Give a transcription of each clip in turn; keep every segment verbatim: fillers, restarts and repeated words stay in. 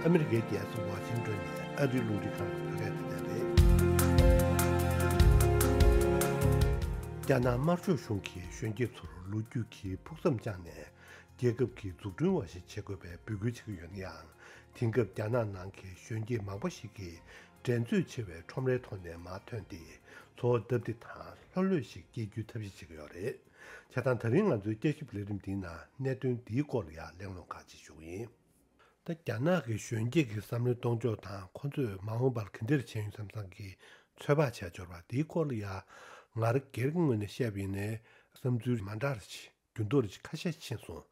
ཨ་མི་རི་ཀའི་རྒྱལ་ས་ཝ་ཤིང་ཏོན་ནས་ཨ་རིའི་རླུང་འཕྲིན་ཁང་དུ་ཕེབས་མཁན་དེ་ལས་རེད། རྒྱ་ནག་དམར་ཤོག་གཞུང་གིས་གཞོན་སྐྱེས་ཚོར་ལོ་རྒྱུས་ཀྱི་ཕུགས་བསམ་བཅངས་ནས་རྒྱལ་ཁབ་ཀྱི་འཛུགས་སྐྲུན་བ་ཞིག་བྱེད་དགོས་པའི་འབོད་སྐུལ་བྱེད་ཀྱི་ཡོད་ན་ཡང་། དེང་སྐབས་རྒྱ་ནག་ནང་གི་གཞོན་སྐྱེས་མང་པོ་ཞིག་གིས་འགྲན་རྩོད་ཆེ་བའི་ཁྲོམ་རའི་ཐོག་ནས་མར་ཐོན་ཏེ། འཚོ་བ་སྟབས་བདེ་དང་ལྷོད་ལྷོད་ཞིག་སྐྱེལ་རྒྱུའི་ཐབས་ཤེས་བྱེད་ཀྱི་ཡོད་རེད། བྱས་ཙང་ད་རིང་ང་ཚོའི་བསྐྱར་ཞིབ་ལས་རིམ་འདིའི་ནང་གནད་དོན་འདིའི་སྐོར་ལ་ཡང་གླེང་སློང་ཁག་ཅིག་ཞུ་གི་ཡིན། ད་རྒྱ་ནག་གི་གཞོན་སྐྱེས་ཀྱི་བསམ་བློའི་གཏོང་ཕྱོགས་དང་ཁོ་ཚོས་མ་འོངས་པར་ག་འདྲ་བྱས་ཡོང་བསམ་བསམ་གྱི་ཚོད་དཔག་བྱས་འབྱོར་བ་འདིའི་སྐོར་ལ་ཡང་ང་རང་སྒེར་གྱི་ངོས་ནས་བཤད་པ་ཡིན་ནའི་བསམ་ཚུལ་མ་འདྲ་རེ་ཆེ་འགྱུར་ལྡོག་རེ་ཆེ་ཁ་ཤས་ཕྱིན་སོང་།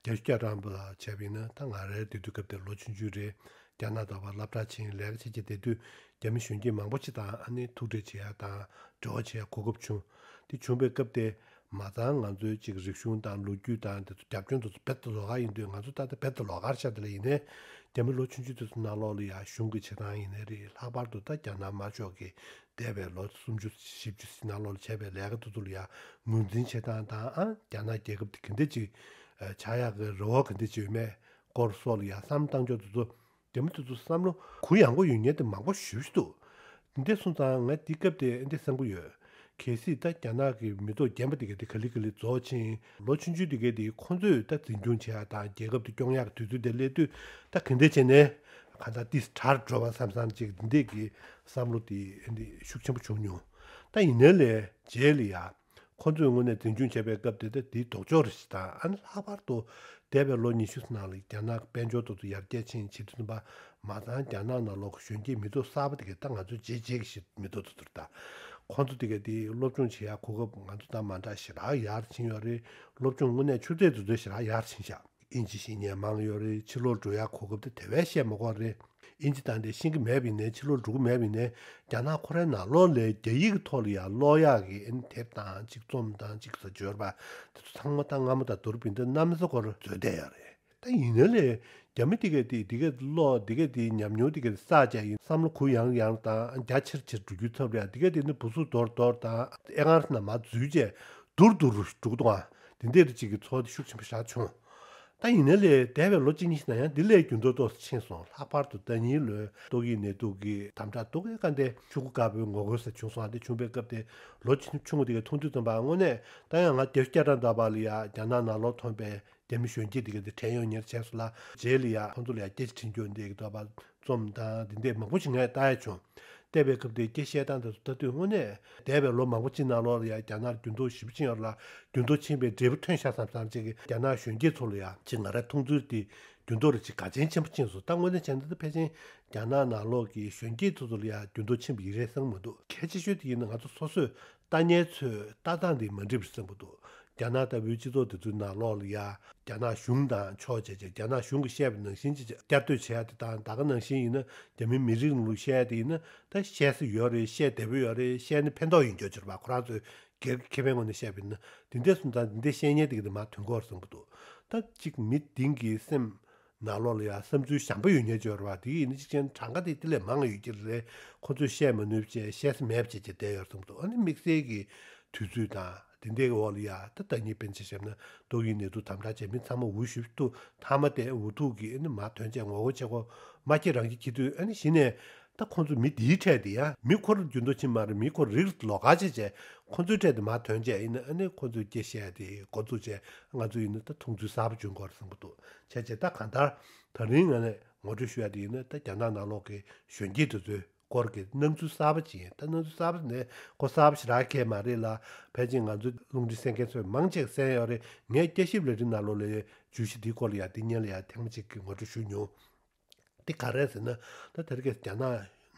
བརྒྱ་ཆ་བརྒྱ་ཐམ་པ་བྱས་པ་ཡིན་ན་ད་ང་རང་དེ་དུས་སྐབས་དེར་ལོ་ཆུང་ཆུང་རེད། རྒྱ་ནག་ད་བར་སློབ་གྲྭ་ཕྱིན་ལས་ཀ་བྱེད་ཀྱི་བསྡད་དུས་རྒྱ་མི་གཞོན་སྐྱེས་མང་པོ་ཅིག་དང་ཨ་ནི་ཐུག་འཕྲད་བྱེད་ཡ་དང་འབྲེལ་བ་བྱེད་ཡ་གོ་སྐབས་བྱུང་། དེ་བྱུང་བའི་སྐབས་དེ། མ་ཚང་ང་ཚོའི་ཅིག་རིག་གཞུང་དང་ལོ་རྒྱུས་དང་དེ་ཚོ་རྒྱབ་ལྗོངས་དེ་ཚོ་རྦད་དེ་ལོགས་ཀ་ཡིན་དུས་ང་ཚོ་ད་ལྟ་རྦད་དེ་ལོགས་ཀར་ཤར་དེ་ལ་ཡིན་ནའི་རྒྱ་མི་ལོ་ཆུང་ཆུང་དེ་ཚོ་ནང་ལོགས་ལ་ཡ་གཞུང་གི་བྱེད་སྟངས་ཡིན་ནའི་རེད། ལྷག་པར་དུ་ད་རྒྱ་ནག་དམར་ཤོག་གི་འདས་པའི་ལོ་སུམ་ཅུ་བཞི་བཅུ་ནང་ལོགས་ལ་བྱས་པའི་ལས་ཀ་དེ་ཚོ་ལ་ཡ་ངོས་འཛིན་བྱེད་སྟངས་དང་ཨ་རྒྱ་ནག་རྒྱལ་ཁབ་དེ་ག་འདྲ་ཅིག་ཆགས་ཡག་གི་རེ་བ་ག་འདྲ་ཅིག་ཡོད་མེད་སྐོར་སོགས་ལ་ཡ་བསམ་བློ་བཏང་ཕྱོགས་དེ་ཚོ། རྒྱ་མི་དེ་ཚོ་བསམ་བློ་གུ་ཡངས་པོ་ཡོད་མཁན་དེ་མང་པོ་ཞེ་པོ་ཅིག་འདུག་འདི་འདྲ་སོང་ཙང་ང་འདི་སྐབས་དེ་འདི་བསམ་གྱི་ཡོད། གལ་སྲིད་ད་རྒྱ་ནག་གི་མི་ཐོག་རྒན་པ་དེ་ག་དེ་ག་ལེ་ག་ལེ་རྫོགས་ཕྱིན། ལོ་ཆུང་ཆུང་དེ་ག་དེ་ཁོང་ཚོས་ད་འཛིན་སྐྱོང་བྱེད་ཡག་དང་རྒྱལ་ཁབ་དེ་སྐྱོང་ཡག་གི་དུས་ཚོད་དེ་སླེབས་དུས་ད་ག་འདྲ་བྱས་ནས་གང་ལྟར་ཏིས་དྲག་འགྲོ་བ་བསམ་བསམ་ཅིག་འདི་འདྲ་གི་བསམ་བློ་དེ་འདི་ཤུགས་ཆེན་པོ་བྱུང་མྱོང་། ད་ཡིན་ནའི་ལས་རྗེས་ལ་ཡ། ཁོ་ཚོས་དངོས་གནས་འཛིན་སྐྱོང་བྱས་པའི་སྐབས་དེ་ད་དེའི་ལྡོག་ཕྱོགས་རེ་ཞིག་དང་ཨ་ནི་ལྷག་པར་དུ་འདས་པའི་ལོ་ཉི་ཤུ་ནང་ལ་རྒྱ་ནག་གི་དཔལ་འབྱོར་དེ་ཚོ་ཡར་རྒྱས་ཕྱིན་བྱེད་དུས་ཙམ་པ་མ་ཚང་རྒྱ་ནག་ནང་ལོགས་ཀྱི་གཞོན་སྐྱེས་མི་ཐོག་གསར་པ་དེ་གས་ད་ང་ཚོའི་རྗེས་རྗེས་ཀྱི་ཞིག་མི་ཐོག་དེ་ཚོ་རེད། ད་ཁོང་ཚོ་དེ་གས་དེ་སློབ་སྦྱོང་བྱེད་ཡག་གོ་སྐབས་ང་ཚོ་དང་མ་འདྲ་ཞེ་དྲག་ཡར་ཕྱིན་ཡོད་རེད། སློབ་སྦྱོང་དངོས་གནས་ཆུ་ཚད་དེ་ཚོ་ཞེ་དྲག་ཡར་ཕྱིན་ཤག་ཨིན་ཇི་ཤེས་མཁན་མང་ཡོད་རེད། ཕྱི་ལོགས་འགྲོ་ཡག་གོ་སྐབས་དེ་དེ་བས་བཤད་མ་དགོས་རེད། ཨིན་ཇི་དང་དེ་ཤེས་ཀྱི་མེད་པ་ཡིན་ནའི་ཕྱི་ལོགས་འགྲོ་གི་མེད་པ་ཡིན་ནའི་རྒྱ་ནག་ཁོ་རའི་ནང་ལོགས་ལ་རྒྱ་ཡིག་གི་ཐོག་ལ་ཡང་ཀློག་ཡག་གི་ཨ་ནི་དེབ་དང་གཅིག་རྩོམ་དང་གཅིག་ཟ་འབྱོར་པ་དེ་ཚོ་ཚང་མ་ད་སྔ་མོ་དང་དུ་རུ་བིན་ཏེ་གནམ་ས་སྐོར་བཟོས་བསྡད་ཡོད་རེད། ད་ཡིན་ནའི་ལས་རྒྱ་མི་དེ་གས་དེ་དེ་གས་ཀློག་དེ་གས་དེ་ཉམས་མྱོང་དེ་གས་བསགས་བྱས་ཡིན་བསམ་བློ་གུ་ཡངས་ཡངས་དང་རྒྱ་ཆེར་ཆེར་འགྲོ་རྒྱུའི་ཐབས་རེད། དེ་གས་དེ་ནི་བུ་ཚུགས་འདོར་འདོར་དང་ཨེ་ཁང་ནང་མར་འཛུལ་བྱས་སྡུར་སྡུར་འགྲོ་གི་འདུག་ཨ། དེ་འདྲས་རེ་གཅིག་གི་ཚོགས་དེ་ཤུགས་ཆེན་པོ་བཞག་བྱུང་། ད་ཡིན་ནའི་ལས་འདས་པའི་ལོ་གཅིག་གཉིས་ཤིག་ནང་ཡང་འདི་ལས་འགྱུར་ལྡོག་ཏོག་ཙམ་ཕྱིན་སོང་། ལྷག་པར་དུ་ཟླ་གཉིས་ལོའི་ཏོག་དབྱིབས་ནད་དུག་གི་དམ་དྲག་སྡུག་གི་སྐབས་དེ་ཤོག་གུ་དཀར་པོའི་ངོ་རྒོལ་ཟེར་བྱུང་སོང་། ཨ་དེ་བྱུང་བའི་སྐབས་དེ་ལོ་ཆུང་ཆུང་དེ་གའི་མཐོང་དུས་ཙམ་པ་དངོས་གནས་ད་ཡང་ང་བརྒྱད་ཅུ་གྱ་གྲངས་འདྲ་པ་ལ་ཡ་རྒྱ་ནག་ནང་ལོགས་ཐོན་པའི་རྒྱ་མི་གཞོན་སྐྱེས་དེ་ག་དེ་དྲན་ཡོང་ཉེར་བྱས་སོང་ལ། རྗེས་ལ་ཡ་ཁོང་ཚོ་ལ་ཡ་སྐད་ཆ་དྲིས་རྒྱུ་འདི་གི་འདྲ་པ། རྩོམ་དང་འདི་འདྲས་མང་པོ་ཞིག་ངས་ལྟ་ཡ་བྱུང་། བལྟས་པའི་སྐབས་དེ་སྐད་བཤད་སྟངས་དེ་ཚོ་ལྟ་དུས་དངོས་གནས་འདས་པའི་ལོ་མང་པོ་ཅིག་ནང་ལོགས་ལ་ཡང་རྒྱ་ནག་འགྱུར་ལྡོག་ཞེ་པོ་ཕྱིན་ཡོད་རེད་ལ། འགྱུར་ལྡོག་ཕྱིན་པའི་འབྲས་བུ་ཐོན་ཤག་བསམ་བསམ་ཅིག་གིས་རྒྱ་ནག་གཞོན་སྐྱེས་ཚོ་ལ་ཡང་ཅིག་ང་རའི་མཐོང་ཚུལ་དེ་འགྱུར་ལྡོག་རེ་ཅིག་ག་ཚོད་ཆེན་པོ་ཕྱིན་སོང་། ད་དངོས་གནས་བྱས་ན་ད་ཕལ་ཆེར་རྒྱ་ནག་ནང་ལོགས་ཀྱི་གཞོན་སྐྱེས་ཚོ་ཚོ་ལ་ཡང་འགྱུར་ལྡོག་ཕྱིན་པ་ཡིན་རེད་བསམ་གྱི་མི་འདུག་གལ་ཆེ་ཤོས་དེ་ཡིན་ན་ང་ཚོ་སོ་སོས་ལྟ་མཁན་ཚོའི་ལྟ་སྟངས་དེ་མ་འགྲིག་པ་རེད་བསམ་གྱི་འདུག་རྒྱ་ནག་ལྟ་བུའི་སྤྱི་ཚོགས་དེ་ཚོའི་ནང་ལོགས་ལ་ཡ་རྒྱ་ནག་གཞུང་དང་ཕྱོགས་བྱས་བྱས་རྒྱ་ནག་གཞུང་གིས་བཤད་པ་ནང་བཞིན་ཅིག་བསྐྱར་ཟློས་བྱེད་ཡ་དེ་དང་། ད་ག་ནང་བཞིན་ཡིན་ན་རྒྱ་མིའི་མི་རིགས་རིང་ལུགས་བཤད་ཡ་དེ་ཡིན་ན་ད་བཤད་ས་ཡོད་རེད། བཤད་བདེ་པོ་ཡོད་རེད། བཤད་ན་ཕན་ཐོགས་ཡོང་རྒྱུ་ཅིག་རེད་པ། ཁོ་རང་ཚོའི་སྒེར་གྱི་ཁེ་ཕན་ངོས་ནས་བཤད་པ་ཡིན་ན། དེ་འདྲས་སོང་ཙང་དེ་འདྲས་བཤད་མཁན་དེ་ག་དེ་མར་ཐོན་གྱི་ཡོད་རེད་བསམ་གྱི་འདུག་ད་གཅིག་མི་གཏིང་གི་སེམས་ནང་ལོགས་ལ་ཡང་བསམ་ཚུལ་བཟང་པོ་ཡོད་མཁན་ཅིག་ཡོད་རེད་པ། དེ་ཡིན་ན་གཅིག་བྱས་ན་གྲངས་ཀ་དེ་དེ་ལས་མང་ཡོད་ཀྱི་རེད། ཁོ་ཚོས་བཤད་མ་ནུས་བྱས་བཤད་ས་མེད་བྱས་བྱས་བསྡད་ཡོད་རེད་བསམ་གྱི་འདུག་ཨ་ནི་དམིགས་བསལ་གྱི་དུས་ཚོད་དང་དེ་འདྲའི་འོག་ལ་ཡ་ད་ལྟ་ཉིད་དཔེར་ན་ཆ་བཞག་ན་ཏོག་དབྱིབས་ནད་དུག་དམ་དྲག་བྱས་མི་ཚང་མ་འུ་ཤུབ་ཏུ་མཐའ་མ་དེ་འུ་ཐུག་གིས་ཨ་ནི་མར་ཐོན་བྱས་ངོ་རྒོལ་བྱེད་སྒོ་མ་སྐྱེལ་རང་གིས་འཁྱེར་དུས། ཨ་ནི་གཞི་ནས་ད་ཁོང་ཚོ་མི་འདིའི་གྲས་དེ་ཡང་མི་ཁོ་རང་འགྱུར་ལྡོག་ཕྱིན་མ་རེད། མི་ཁོ་རིགས་ལོགས་ཀ་བྱས་བྱས་ཁོ་ཚོའི་གྲས་དེ་མར་ཐོན་བྱས་ཡིན་ན། ཨ་ནི་ཁོ་ཚོས་སྐད་བཤད་དེ་འགོ་བཙུགས་བྱས་ང་ཚོ་ཡིན་ན་ད་མཐོང་ཚུལ་གསར་པ་བྱུང་གི་ཡོད་རེད་བསམ་གྱི་འདུག་བྱས་བྱས་ད་གང་ལྟར་ད་རིང་ང་ནས་ངོ་སྤྲོད་ཞུ་ཡ་དེ་ཡིན་ན། ད་རྒྱ་ནག་ནང་ལོགས་ཀྱི་གཞོན་སྐྱེས་དེ་ཚོའི་སྐོར་གྱི་སྣང་ཚུལ་གསར་པ་ཅིག་ཡིན། ད་སྣང་ཚུལ་གསར་པ་ནས་ཁོ་གསར་པ་ཞེ་དྲག་གང་ཡང་མ་རེད་ལ། ཕལ་ཆེར་ང་ཚོའི་རླུང་འཕྲིན་གསན་མཁན་ཚོས་མང་ཆེ་གསན་ཡོད་རེད། ངས་བསྐྱར་ཞིབ་ལས་རིམ་ནང་ལོགས་ལ་བརྗོད་གཞི་འདིའི་སྐོར་ལ་ཡང་འདི་སྔོན་ལ་ཡང་ཐེངས་མ་གཅིག་གི་ངོ་སྤྲོད་ཞུས་མྱོང་། འདི་ག་རེ་རེད་ཟེར་ན། ད་དེ་རིང་ཁ་སང་རྒྱ་ནག་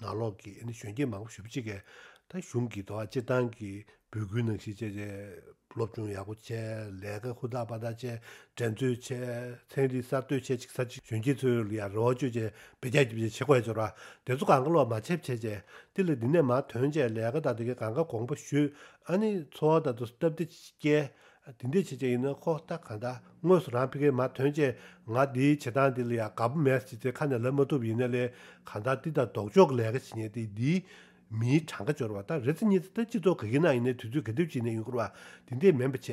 ནང་ལོགས་ཀྱི་ཨ་ནི་གཞོན་སྐྱེས་མང་པོ་ཞེ་པོ་ཅིག་གིས་ད་གཞུང་གི་དོ་བ་སྤྱིར་བཏང་གི་འབོད་སྐུལ་ནང་བཞིན་བྱས་བྱས་སློབ་སྦྱོང་ཡག་པོ་བྱས། ལས་ཀ་ཧུར་ཐག་པ་ཐག་བྱས། འགྲན་རྩོད་བྱས། ཚན་རིག་གསར་གཏོད་བྱས། ཅིག་ས་ཅིག་གཞོན་སྐྱེས་ཚོ་ལ་ཡང་རེ་བ་བཅོལ་བྱས་འབད་རྒྱག་རྒྱུ་བྱས་བྱེད་དགོས་ཡ་ཅིག་ཡོད་རེད་པ། དེ་ཚོ་གང་ག་ལོག་མ་བྱས་བྱས་བྱས་དེ་ལས་འདི་ནས་མར་ཐོན་བྱས་ལས་ཀ་དང་དེ་གའི་གང་ག་དགོངས་པ་ཞུས། ཨ་ནི་འཚོ་བ་དང་དུ་སྟབས་བདེ་སྐྱེལ། དེ་འདྲས་བྱས་བྱས་ཡིན་ན་ཁོ་ད་གང་ལྟར་དངོས་སུ་རང་ཕ་གིར་མར་ཐོན་བྱས་ང་འདིའི་བྱེད་སྟངས་འདི་ལ་ཡང་དགའ་པོ་མེད་ཟེར་ཏེ་ཁ་ནས་ལབ་མ་ཐུབ་ཡིན་ན་ལས། གང་ལྟར་འདི་དང་ལྡོག་ཕྱོགས་ཀྱི་ལས་ཀ་བྱེད་མཁན་དེ་འདིའི་མིའི་གྲངས་ཀ་འབྱོར་བ་ད་རེ་ཚེ་གཉིས་ཚེ་ད་སྤྱི་ཚོགས་ག་གི་ནང་ཡིན་ནའི་དུས་ཚོད་ག་དུས་ཅིག་ནས་ཡོང་གི་རེད་པ། དེ་འདྲས་མིན་པ་བྱས་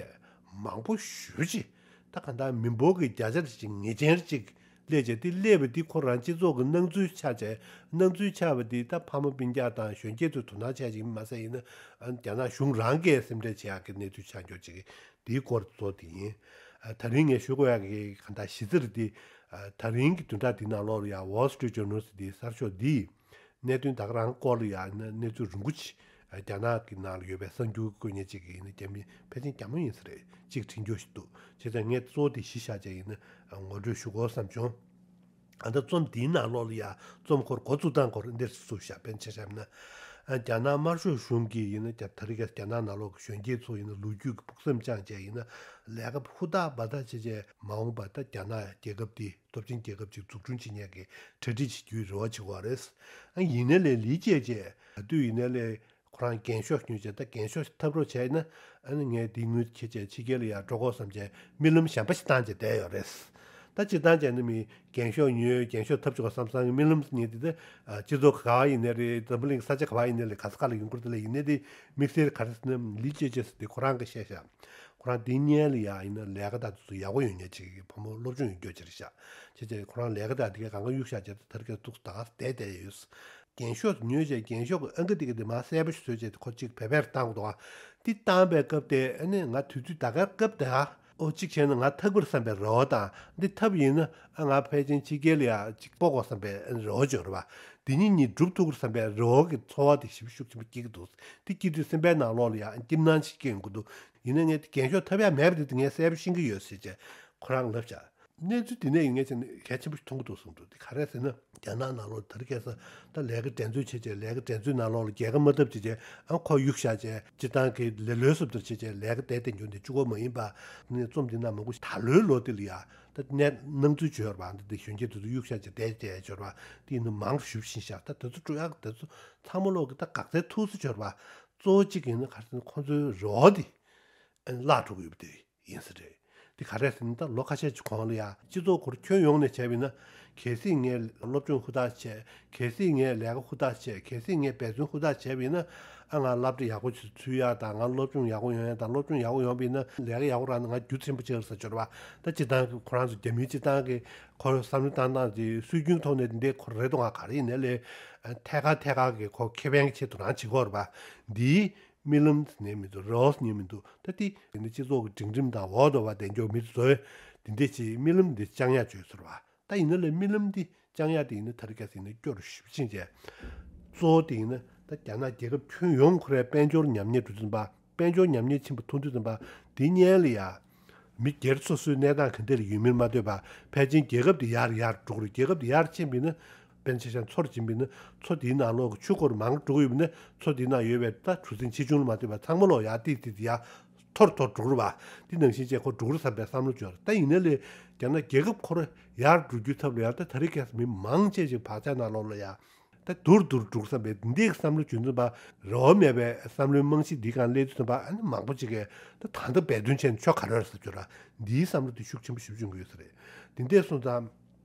མང་པོ་ཞེ་པོ་ཅིག་ད་གང་ལྟར་མི་འབོར་གྱི་བརྒྱ་ཆ་ཅིག་ངེས་ཅན་ཅིག་ སླེབས་བྱས་དེ་སླེབས་པ་འདི་ཁོ་རང་སྤྱི་ཚོགས་ཀྱི་སྣང་ཚུལ་ཆགས་བྱས། སྣང་ཚུལ་ཆགས་པ་འདི་ད་ཕ་མ་སྤུན་ཀྱག་དང་གཞོན་སྐྱེས་ཚོས་དོ་སྣང་བྱས་ཅིག་མ་ཟད་ཡིན་ན། ཨ་རྒྱ་ནག་གཞུང་རང་གིས་སེམས་ཁྲལ་བྱེད་ཡག་གི་གནས་ཚུལ་ཆགས་འགྱོ་ཅིག་འདིའི་སྐོར་གཙོ་དེ་ཡིན། ཨ་ད་རིང་ངས་ཞུ་དགོས་ཡག་གི་གང་ལྟར་གཞི་རྩར་འདི། ཨ་ད་རིང་གི་བདུན་ཕྲག་འདི་ནང་ལོགས་ལ་ཡང་Wall Street Journal་འདི་གསར་ཤོག་འདིས། གནད་དོན་ད་ག་རང་སྐོར་ལ་ཡང་ན་གནས་ཚུལ་རིང་པོ་ཅིག་རྒྱ་ནག་གི་ནང་ལ་ཡོད་པའི་གསར་འགྱུར་བཀོད་མཁན་ཅིག་གིས་ཡིན་ན། རྒྱ་མི་ཕལ་ཆེར་རྒྱ་མོ་ཡིན་ས་རེད། ཅིག་བྲིས་འགྱོ་ཞིག་འདུག་བྱས་ཙང་ངས་གཙོ་བོ་དེ་གཞི་བཞག་བྱས་ཡིན་ན་ངོ་སྤྲོད་ཞུ་དགོས་བསམ་བྱུང་། ཨ་ད་རྩོམ་འདིའི་ནང་ལོགས་ལ་ཡང་རྩོམ་སྐོར་འགོ་བཙུགས་སྟངས་སྐོར་འདིར་སུ་བཞག་པའི་ཆ་བཞག་ན། ཨ་རྒྱ་ནག་དམར་ཤོག་གཞུང་གིས་ཡིན་ན་རྒྱ་ད་རེས་ཀྱི་རྒྱ་ནག་ནང་ལོགས་ཀྱི་གཞོན་སྐྱེས་ཚོ་ཡིན་ན་ལོ་རྒྱུས་ཀྱི་ཕུགས་བསམ་བཅངས་བྱས་ཡིན་ན་ལས་ཀ་ཧུར་ཐག་འབད་ཐག་བྱས་བྱས་མ་འོངས་པ་ད་རྒྱ་ནག་རྒྱལ་ཁབ་འདི་སྟོབས་ཆེན་རྒྱལ་ཁབ་ཅིག་འཛུགས་སྐྲུན་བྱེད་མཁན་གྱི་གྲ་སྒྲིག་བྱེད་རྒྱུའི་རེ་བ་བྱེད་དགོས་རེད། ཨ་ཡིན་ནའི་ལས་ལི་ཅེ་ཅེ་ག་དུས་ཡིན་ནའི་ལས་ཁོ་རང་རྒན་ཤོས་ཉོས་བྱས། ད་རྒན་ཤོས་ཐབས་རོགས་བྱས་ན་ཨ་ནི་ངས་འདི་དངུལ་ཁྱེད་ཅག་ཕྱི་རྒྱལ་ལ་ཡར་འགྲོ་དགོས་བསམ་བྱས་རྨི་ལམ་གཞན་པ་ཞིག་བཏང་བྱས་བསྡད་ཡོད་རེད། ད་སྤྱིར་བཏང་བྱས་ན་མི་རྒན་ཤོས་ཉོས། རྒན་ཤོས་ཐབས་བྱུང་བ་བསམ་བསམ་གྱི་རྨི་ལམ་ཉིད་དེ། ད་སྤྱི་ཚོགས་ག་བ་ཡིན་ནའི་རེད། འཛམ་བུ་གླིང་ས་ཆ་ག་བ་ཡིན་ནའི་རེད། ག་ས་ག་ལ་ཡོང་གི་རེད། དེ་ལ་ཡིན་ནའི་དེ་དམིགས་བསལ་ག་རེ་ཟེར་ན་ལི་ཅེ་ཅེ་ཟེར་དེ་ཁོ་རང་གི་བཤད་བཞག་ཁོ་རང་འདི་སྔོན་ལ་ཡ་ཡིན་ན་ལས་ཀ་དང་དེ་ཚོ་ཡག་པོ་ཡོད་མཁན་ཅིག་གི་བུ་མོ་སློབ་སྦྱོང་ཡོད་རྒྱུ་ཅིག་རེད་ཤག་བྱས་བྱས་ཁོ་རང་ལས་ཀ་དང་དེ་གའི་གང་ག་གཡུག་བཞག་བྱས་ད་ལྟ་ག་ཏུག་ད་ག་བསྡད་བསྡད་ཡོད། རྒན་ཤོས་ཉོས་བྱས་རྒན་ཤོས་ཀྱི་ཨང་ཀི་དེ་ག་དེ་མར་གསལ་པོ་ཞིག་བཟོས་བྱས་ཁོ་གཅིག་བེ་བེར་བཏང་དགོས་འདུག་འདི་བཏང་པའི་སྐབས་དེ་ཨ་ནི་ང་དུས་ཚོད་ད་ག་སྐབས་དེ་ཨ་ཨོ་གཅིག་བྱས་ན་ང་ཐག་པར་བསམ་པའི་རེ་བ་དང་། འདི་ཐབས་ཡིན་ན་ཨ་ང་ཕལ་ཆེར་ཕྱི་རྒྱལ་ལ་ཡ་གཅིག་སྤོ་དགོས་བསམ་པའི་རེ་བ་ཅིག་ཡོད་རེད་པ། འདི་གཉིས་གཉིས་སྒྲུབ་ཐུབ་ཀྱི་རེད་བསམ་པའི་རེ་བ་གི་ཚོར་བ་དེ་ཞེ་པོ་ཤུགས་ཆེན་པོ་སྐྱེ་གི་འདུག་འདི་སྐྱེ་དུས་སེམས་པའི་ནང་ལོགས་ལ་ཡང་སྐྱིད་སྣང་ཞིག་སྐྱེ་ཡོང་གི་འདུག་ཡིན་ན་ངས་འདི་རྒན་ཤོས་ཐོབ་ཡ་མེད་པ་དེ་ངས་གསལ་པོ་ཤེས་ཀྱི་ཡོད་ཟེར་བྱས་ཁོ་རང་ལབ་བྱས། གནས་ཚུལ་འདི་ནས་ཡིན་ངེས་ཅན་གལ་ཆེན་པོ་ཞིག་མཐོང་གི་འདུག་གསུངས་འདུག་འདི་ག་རེ་ཟེར་ན་རྒྱ་ནག་ནང་ལོགས་ད་རེས་ཁ་སང་ད་ལས་ཀ་འགྲན་རྩོད་བྱས་བྱས། ལས་ཀ་འགྲན་རྩོད་ནང་ལོགས་ལ་རྒྱལ་ཁ་མ་ཐོབ་བྱས་བྱས་ཨ་ཁོ་གཡུག་བཞག་བྱས་སྤྱིར་བཏང་གི་ལེ་ལོའི་བཟོ་ལྟར་བྱས་བྱས་ལས་ཀ་བསྡད་བསྡད་རྒྱུ་འདི་གཅིག་པོ་མ་ཡིན་པ། ནས་རྩོམ་འདི་ནང་མང་པོ་ཞིག་ད་ལོའི་ལོ་འདི་ལ་ཡ་ད་གནས་སྣང་ཚུལ་བྱོས་པ་འདི་འདི་གཞོན་སྐྱེས་དེ་ཚོ་གཡུག་བཞག་བྱས་བསྡད་བསྡད་བྱོས་པ་འདི་ཡིན་ན་མང་ཞུ་བཞིན་བཞག་ད་དེ་ཚོ་སྤྲོད་ཡག་དེ་ཚོ་ཚང་མ་ལོག་གི་ད་འགག་རྩའི་ཐུགས་སུ་བྱོས་པ་གཙོ་བོ་གཅིག་ཡིན་ན་ག་རེ་ཟེར་ན་ཁོང་ཚོའི་རེ་བ་འདི་བརླག་འགྲོ་གི་ཡོད་པ་དེ་ཡིན་ས་རེད། འདི་ག་རེ་ཟེར་ན་ད་ལོ་ཁ་ཤས་ཀྱི་གོང་ལ་ཡ་སྤྱི་ཚོགས་ཁོར་ཁྱོན་ཡོངས་ནས་བྱས་པ་ཡིན་ན་གལ་སྲིད་ངས་སློབ་སྦྱོང་ཧུར་ཐག་བྱས། གལ་སྲིད་ངས་ལས་ཀ་ཧུར་ཐག་བྱས། གལ་སྲིད་ངས་འབད་བརྩོན་ཧུར་ཐག་བྱས་པ་ཡིན་ན་ཨ་ང་སློབ་གྲྭ་ཡག་པོ་ཞིག་ཚུད་ཡག་དང་། ང་སློབ་སྦྱོང་ཡག་པོ་ཡོང་ཡག་དང་། སློབ་སྦྱོང་ཡག་པོ་ཡོང་བ་ཡིན་ན་ལས་ཀ་ཡག་པོ་རག་ན་ང་རྒྱུ་ཆེན་པོ་ཆགས་ས་ཆོར་བ། ད་སྤྱིར་བཏང་གི་ཁོ་རང་ཚོ་རྒྱ་མིའི་སྤྱིར་བཏང་གི་ཁོ་བསམ་བློ་བཏང་སྟངས་དེ་སྲོལ་རྒྱུན་ཐོག་ནས་འདི་ཁོ་རེད་འདུག་ག་རེ་ཡིན་ནའི་ལས་ཐད་ཀར་ཐད་ཀར་གི་ཁོ་ཁེ་ཕན་གྱི་ཆེད་དུ་རང་བྱེད་ཀྱི་ཡོད་རེད་པ། འདིའི་རྨི་ལམ་ཟེར་ནས་མི་འདུག་རེ་བ་ཟེར་ནས་མི་འདུག་ད་དེ་ཡིན་ན་སྤྱི་ཚོགས་ཀྱི་སྒྲིང་ཁྲིམས་དང་འོག་ཏུ་བ་དེ་འགྱོ་མི་ཚོས་འདི་འདྲས་ཀྱི་རྨི་ལམ་འདི་བཅང་ཡག་བྱོས་ཟེར་བ། ད་ཡིན་ན་ལས་རྨི་ལམ་འདི་བཅང་ཡག་དེ་ཡིན་ན་ད་རེས་ཁ་སང་ཡིན་ན་སྐྱོ་རུ་ཞེ་པོ་ཕྱིན་བྱས། གཙོ་བོ་དེ་ཡིན་ན་ད་རྒྱ་ནག་རྒྱལ་ཁབ་ཁྱོན་ཡོངས་ཁོ་རའི་དཔལ་འབྱོར་ཉམས་ཉེས་འགྲོ་དུས་ཙམ་པ། དཔལ་འབྱོར་ཉམས་ཉེས་ཕྱིན་པ་མཐོང་དུས་ཙམ་པ་འདི་སྔོན་ལ་ཡ། མི་སྒེར་སོ་སོའི་གནས་སྟངས་ག་འདྲ་ལ་ཡོད་མིན་མ་ལྟོས་པར་ཕལ་ཆེར་རྒྱལ་ཁབ་དེ་ཡར་ཡར་འགྲོ་གི་རེད། རྒྱལ་ཁབ་དེ་ཡར་ཕྱིན་པ་ཡིན་ན། དཔེར་ན་ཆ་བཞག་མཚོར་ཕྱིན་པ་ཡིན་ན་མཚོ་དེའི་ནང་ལོགས་ཀྱི་ཆུ་ཁོར་མང་འགྲོ་གི་ཡོད་པ་ཡིན་ན་མཚོ་དེའི་ནང་ཡོད་པའི་ད་གྲུ་གཟིངས་ཆེ་ཆུང་ལ་མ་ལྟོས་པར་ཚང་མ་ལོག་ཡར་ཏིག་ཏིག་ཏིག་ཡར་འཐོར་འཐོར་འགྲོ་གི་རེད་པ། དེ་ནང་བཞིན་བྱས་ཁོ་འགྲོ་གི་རེད་བསམ་པའི་བསམ་བློ་འབྱོར། ད་ཡིན་ན་ལས་རྒྱ་ནག་རྒྱལ་ཁབ་ཁོ་ར་ཡར་འགྲོ་རྒྱུའི་ཐབས་ལ་ཡ་ད་ད་རེས་ཁ་སང་མི་མང་ཆེ་ཞིག་བག་ཆགས་ནང་ལོགས་ལ་ཡ། ད་དུར་དུར་འགྲོ་བསམ་པའི་འདི་འདྲའི་བསམ་བློ་བྱུང་ཙམ་པ། རེ་བ་མེད་པའི་བསམ་བློའི་རྨང་གཞི་འདི་སྒང་སླེབས་དུས་ཙམ་པ་ཨ་ནི་མང་པོ་ཅིག་གིས་ད་ད་ལྟ་འབད་བརྩོན་བྱས་ནས་ཆོ་ག་རེ་རེད་ཟེར་གྱི་ཡོད་ར། འདིའི་བསམ་བློ་དེ་ཤུགས་ཆེན་པོ་ཞེ་པོ་བྱུང་གི་ཡོད་ས་རེད། འདི་འདྲས་སོང་ཙང་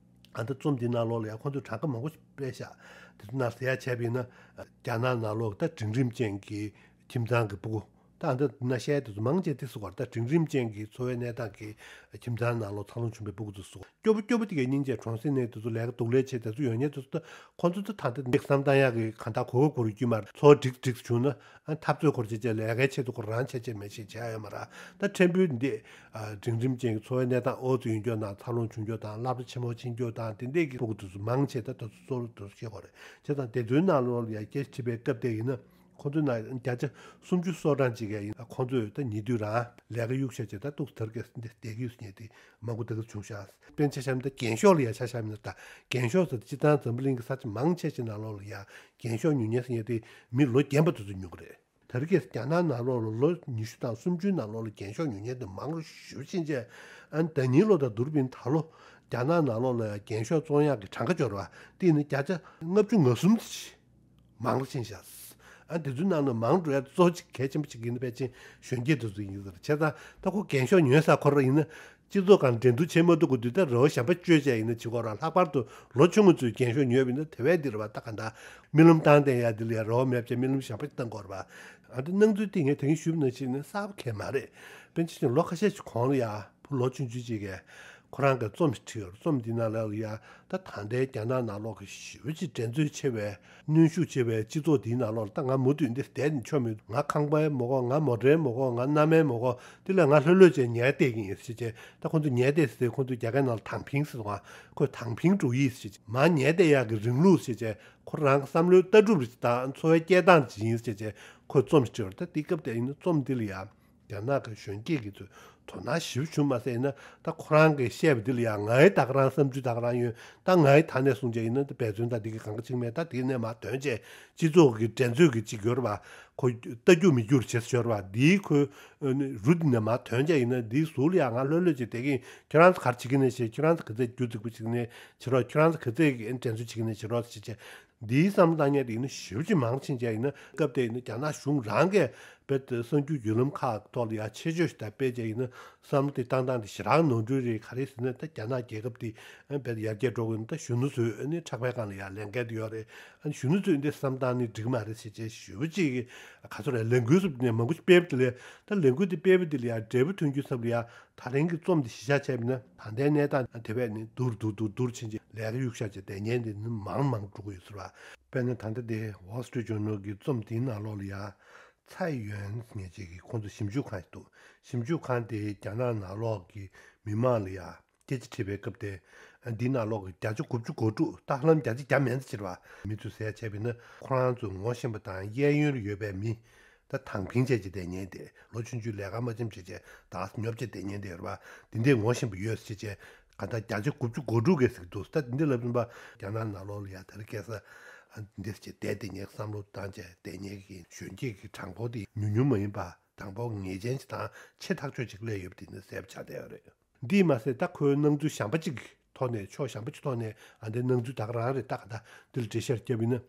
ཨ་ད་རྩོམ་འདི་ནང་ལོགས་ལ་ཡང་ཁོང་ཚོས་གྲངས་ཀ་མང་པོ་ཞིག་སྤེལ་ཤག་དེ་ཚོ་ནང་ཟེར་ཡ་བྱས་པ་ཡིན་ན་རྒྱ་ནག་ནང་ལོགས་ད་སྒྲིང་རིམ་ཅན་གྱི་ཁྱིམ་ཚང་གི་སྤུ་གུ། ད་ཨ་འདི་ན་བཤད་དེ་ཚོ་མང་ཆེ་དེ་སུ་གོ་ར། ད་སྒྲིང་རིམ་ཅན་གྱི་འཚོ་བའི་གནས་སྟངས་ཀྱི་ཁྱིམ་ཚང་ནང་ལོགས་འཚར་ལོངས་བྱུང་བའི་སྤུ་གུ་ཚོ་སུ་གོ། སྐྱོ་པོ་སྐྱོ་པོ་དེ་གའི་སྙིང་རྗེ་གྲོང་གསེབ་ནས་དེ་ཚོ་ལས་ཀ་སྡུག་ལས་བྱས་དེ་ཚོ་ཡོང་མཁན་དེ་ཚོ་ད་ཁོང་ཚོ་ད་ད་ལྟ་འདི་བསམ་བཏང་ཡག་གི་གང་ལྟར་གོ་སྐབས་གོ་རུ་རྒྱུ་མ་རེད། འཚོ་བ་འགྲིག་འགྲིག་བྱུང་ན་ཨ་འཐབ་རྩོད་སྐོར་བྱས་བྱས་ལས་ཀའི་ཆེད་དུ་ཁོ་རང་བྱས་བྱས་མེད་ཞེས་བྱས་ཡོད་མ་རེད། ད་ཕྲན་བུ་འདི་ཨ་སྒྲིང་རིམ་ཅན་གྱི་འཚོ་བའི་གནས་སྟངས་ཨོ་ཙི་ཡོང་རྒྱུ་དང་འཚར་ལོངས་བྱུང་རྒྱུ་དང་སློབ་གྲྭ་ཆེན་མོ་ཕྱིན་རྒྱུ་དང་དེ་འདྲས་ཀྱི་སྤུ་གུ་དེ་ཚོ་མང་ཆེ་ད་དེ་ཚོ་གཙོ་བོ་དེ་ཚོ་ཤེས་དགོས་རེད། བྱས་ཙང་དེ་ཚོའི་ནང་ལོགས་ལ་ཡ་སྐད་ཆ་དྲིས་པའི་སྐབས་དེ་ཡིན་ན། ཁོང་ཚོའི་ནང་བརྒྱ་ཆ་སུམ་ཅུ་སོ་གྲངས་ཅིག་གིས་ཡིན། ཁོང་ཚོས་ད་ཉེ་དུས་རང་ལས་ཀ་གཡུག་བཞག་བྱས་ད་ཏོག་ཙམ་དར་གྱི་འདི་བསྡད་ཀྱི་ཡོད་ཟེར་མཁན་དེ་མང་པོ་དེ་ག་བྱུང་ཤག་དཔེར་ན་ཆ་བཞག་ན་ད་རྒན་ཤོས་ལ་ཡ་ཆ་བཞག་ན་ད་རྒན་ཤོས་ཟེར་ད་སྤྱིར་བཏང་འཛམ་བུ་གླིང་གི་ས་ཆ་མང་ཆེ་ཞིག་ནང་ལོགས་ལ་ཡ་རྒན་ཤོས་ཉུང་ཉུང་ཟེར་མཁན་དེ་མི་ལོ་རྒན་པ་དེ་ཚོ་ཉུང་གི་རེད། དར་གྱི་རྒྱ་ནག་ནང་ལོགས་ལ་ལོ་ཉི་ཤུ་དང་སུམ་ཅུའི་ནང་ལོགས་ལ་རྒན་ཤོས་ཉུང་ཉུང་དེ་མང་རུ་ཞེ་པོ་ཕྱིན་བྱས། ཨ་ནི་ཟླ་ཉིན་ལོ་དང་བསྡུར་བ་ཡིན་ད་ལོ་རྒྱ་ནག་ནང་ལོགས་ལ་ཡ་རྒན་ཤོས་བཙོང་ཡག་གི་གྲངས་ཀ་འབྱོར་བ་དེ་ཡིན་ན་བརྒྱ་ཆ་ལྔ་བཅུ་ང་གསུམ་ཙམ་ཞིག་མང་རུ་ཕྱིན་ཤག་ཨ་དེ་ཚོའི་ནང་ནས་མང་འགྲོ་ཡ་གཙོ་ཆེ་གལ་ཆེན་པོ་ཅིག་ཡིན་ན་ཕལ་ཆེར་གཞོན་སྐྱེས་དེ་ཚོ་ཡིན་ཟེར། བྱས་ཙང་ད་ཁོ་རྒན་ཤོས་ཉོས་ས་ཁོ་རང་ཡིན་ན་སྤྱི་ཚོགས་སྒང་འགྲན་བསྡུར་བྱེད་མ་ཐུབ་དགོས་དུས་ད་རེ་བ་གཞན་པ་བཅོལ་བྱས་ཡིན་ན་བྱེད་དགོས་ར། ལྷག་པར་དུ་ལོ་ཆུང་ངུ་ཚོས་རྒན་ཤོས་ཉོས་པ་ཡིན་ན་དེ་བས་འདི་རེད་བ། ད་ག་འདྲ་རྨི་ལམ་བཏང་བསྡད་ཡ་འདི་ལ་ཡ་རེ་བ་མེད་བྱས་རྨི་ལམ་གཞན་པ་ཞིག་བཏང་དགོས་རེད་བ། ཨ་འདི་སྣང་ཚུལ་འདི་ངས་ད་གིན་ཞུས་པ་ནང་བཞིན་ནི་གསར་པ་གང་ཡང་མ་རེད། དཔེར་ན་ཆ་བཞག་ན་ལོ་ཁ་ཤས་ཤིག་གོང་ལ་ཡ། བུ་ལོ་ཆུང་ཆུང་ཅིག་གིས་ཁོ་ ཁོ་རང་གི་རྩོམ་ཞིག་བྲིས་ཡོད། རྩོམ་འདི་ནང་ལ་ཡ་ད་ད་ལྟའི་རྒྱ་ནག་ནང་ལོགས་ཀྱི་ཞེ་པོ་ཅིག་འགྲན་རྩོད་ཆེ་བའི་གནོན་ཤུགས་ཆེ་བའི་སྤྱི་ཚོགས་འདིའི་ནང་ལོགས་ལ་ད་ང་མུ་མཐུད་འདི་བསྡད་ནས་ཆོ་མེད། ང་ཁང་པ་མོ་གོ། ང་མོ་ཊའི་མོ་གོ། ང་མནའ་མའི་མོ་གོ། དེ་ལ་ང་ལྷོད་ལྷོད་བྱས་ཉལ་བསྡད་ཀྱི་ཡིན་ཟེར་བྱས། ད་ཁོང་ཚོ་ཉལ་བསྡད་ཟེར། ཁོང་ཚོ་རྒྱ་སྐད་ནང་ལ་དང་ཕིང་ཟེར་བ། ཁོས་དང་ཕིང་འགྲོ་ཡིས་ཟེར་བྱས། མར་ཉལ་བསྡད་ཡག་གི་རིང་ལུགས་ཟེར་བྱས། ཁོ་རང་གི་བསམ་བློའི་ལྟ་གྲུབ་དང་འཚོ་བའི་སྐྱེལ་སྟངས་ཅིག་ཡིན་ཟེར་བྱས། ཁོས་རྩོམ་ཞིག་བྲིས་པ་རེད། ད་དེ་སྐབས་དེ་ཡིན་ན་རྩོམ་འདི་ལ་ཡ་རྒྱ་ནག་གི་གཞོན་སྐྱེས་ཀྱི་ཚོས་དོ་སྣང་ཞེ་པོ་བྱུང་མ་ཟད། ཡིན་ན་ད་ཁོ་རང་གིས་བཤད་པ་འདི་ལ་ཡང་ངའི་ད་ག་རང་བསམ་ཚུལ་ད་ག་རང་ཡོད། ད་ངའི་ད་ནས་བཟུང་བྱས་ཡིན་ན་ད་འབད་བརྩོན་ད་འདི་གི་གང་ག་ཅིག་མེད། ད་དེ་ནས་མར་དོན་བྱས་སྤྱི་ཚོགས་ཀྱི་འགྲན་རྩོད་ཀྱི་ཅིག་ཡོད་རེད་བ། ཁོ་ལྟ་རྒྱུ་མི་རྒྱུར་བྱས་ཡོད་རེད་བ། འདིའི་ཁོའི་རུ་འདི་ནས་མར་དོན་བྱས་ཡིན་ན་འདིའི་ཟུར་ལ་ཡང་ང་ལྷོད་ལྷོད་ཅིག་བསྡད་ཀྱི་ཡིན། ཁྱོད་རང་ཚོ་ག་རེ་བྱེད་ཀྱི་ནས་བྱས། ཁྱོད་རང་ཚོ་ག་ཚད་རྒྱུ་རྫིག་པོ་བྱེད་ཀྱི་ནས་བྱེད་རོགས། ཁྱོད་རང་ཚོ་ག་ཚད་འགྲན་རྩོད་བྱེད་ཀྱི་ནས་བྱེད་རོགས་ཟེར་བྱས། འདིའི་བསམ་བློ་བཏང་མཁན་དེ་ཡིན་ན་ཞེ་པོ་ཅིག་མང་ཕྱིན་བྱས་ཡིན་ན། སྐབས་དེ་ཡིན་ན་རྒྱ་ནག་གཞུང་རང་གིས་རྦད་དེ་གསར་འགྱུར་བརྒྱུད་ལམ་ཁག་ཐོག་ལ་ཡ་ཆེད་བརྗོད་ཞིག་ད་སྤེལ་བྱས་ཡིན་ན། བསམ་བློ་དེ་བཏང་སྟངས་དེ་ཞེ་དྲག་ནོར་འཁྲུལ་རེད། ག་རེ་ཟེར་ན་ད་རྒྱ་ནག་རྒྱལ་ཁབ་དེ་རྦད་དེ་ཡར་རྒྱས་འགྲོ་དགོས་ན་ད་གཞོན་ནུ་ཚོས་ནི་ཕྲག་པའི་སྒང་ལ་ཡ་ལས་འགན་དེ་ཡོད་རེད། ཨ་ནི་གཞོན་ནུ་ཚོས་འདི་བསམ་བཏང་ནི་འགྲིག་མ་རེད་ཟེར་བྱས། ཞེ་པོ་ཅིག་ག་ཚོད་རེད། ལས་འགུལ་སོགས་ནས་མང་པོ་ཞིག་སྤེལ་བ་དེ་ལས། ད་ལས་འགུལ་དེ་སྤེལ་བ་དེ་ལ་ཡ་འབྲས་བུ་ཐོན་རྒྱུའི་ཚབ་ལ་ཡ། ད་རིང་གི་རྩོམ་འདི་གཞི་བཞག་བྱས་པ་ཡིན་ན་ད་ལྟའི་གནས་སྟངས་དེ་བས་ནི་སྡུག་རུ་སྡུག་རུ་སྡུག་རུ་ཕྱིན་བྱས། ལས་ཀ་གཡུག་བཞག་བྱས་བསྡད་མཁན་དེ་ནི་མང་མང་འགྲོ་གི་ཡོད་ཟེར་བ། དཔེར་ན་ད་ལྟ་དེ་Wall Street Journal གི་རྩོམ་དེའི་ནང་ལོགས་ལ་ཡ། ཚའེ་ཡོན་ཟེར་མཁན་ཅིག་གིས་ཁོང་ཚོ་ཞིབ་འཇུག་ཁང་ཞིག་འདུག་ཞིབ་འཇུག་ཁང་དེ་རྒྱ་ནག་ནང་ལོགས་ཀྱི་མི་མང་ལ་ཡ་སྐད་ཆ་དྲིས་པའི་སྐབས་དེ། འདི་ནང་ལོགས་ཀྱི་བརྒྱ་ཆ་དགུ་བཅུ་གོ་དྲུག་ད་ཧ་ལམ་བརྒྱ་ཆ་བརྒྱ་མན་ཙམ་ཅིག་རེད་བ། མི་ཚོས་ཟེར་བྱས་པ་ཡིན་ན་ཁོ་རང་ཚོ་ངོ་ཤེས་པ་དང་གཡས་གཡོན་ལ་ཡོད་པའི་མི། ད་དང་ཕིང་བྱས་ཀྱི་བསྡད་མཁན་དེ། ལོ་ཆུང་ཆུང་ལས་ཀ་མ་བྱེད་བྱས་བྱས་ད་ཉོབ་བྱས་བསྡད་མཁན་དེ་རེད་བ། དེ་འདྲས་ངོ་ཤེས་པ་ཡོད་ཟེར་བྱས། ག་ད་བརྒྱ་ཆ་དགུ་བཅུ་གོ་དྲུག་གིས་ཟེར་གྱི་འདུག་ད་དེ་འདྲས་ལབ་བཞིན་པ་རྒྱ་ནག་ནང་ལོགས་ལ་ཡ་དེ་རིང་ཁ་སང་འདི་འདྲས་བྱས་བསྡད་བསྡད་མཁན། བསམ་བློ་བཏང་བྱས་བསྡད་མཁན་གྱི་གཞོན་སྐྱེས་ཀྱི་གྲངས་འབོར་དེ་ཉུང་ཉུང་མ་ཡིན་པ། གྲངས་འབོར་ངེས་ཅན་ཞིག་དང་ཆེ་ཐག་ཆོད་ཅིག་སླེབས་ཡོད་པ་དེ་ནི་གསལ་པོ་ཆགས་བསྡད་ཡོད་རེད། འདིས་མ་ཟད་ད་ཁོའི་སྣང་ཚུལ་གཞན་པ་ཅིག་གི་ཐོག་ནས། ཕྱོགས་གཞན་པ་ཅིག་ཐོག་ནས། ཨ་འདི་སྣང་ཚུལ་ད་ག་རང་རེད། ད་ག་ད་འདི་ལ་འགྲེལ་བཤད་བརྒྱབ་ཡིན་ན།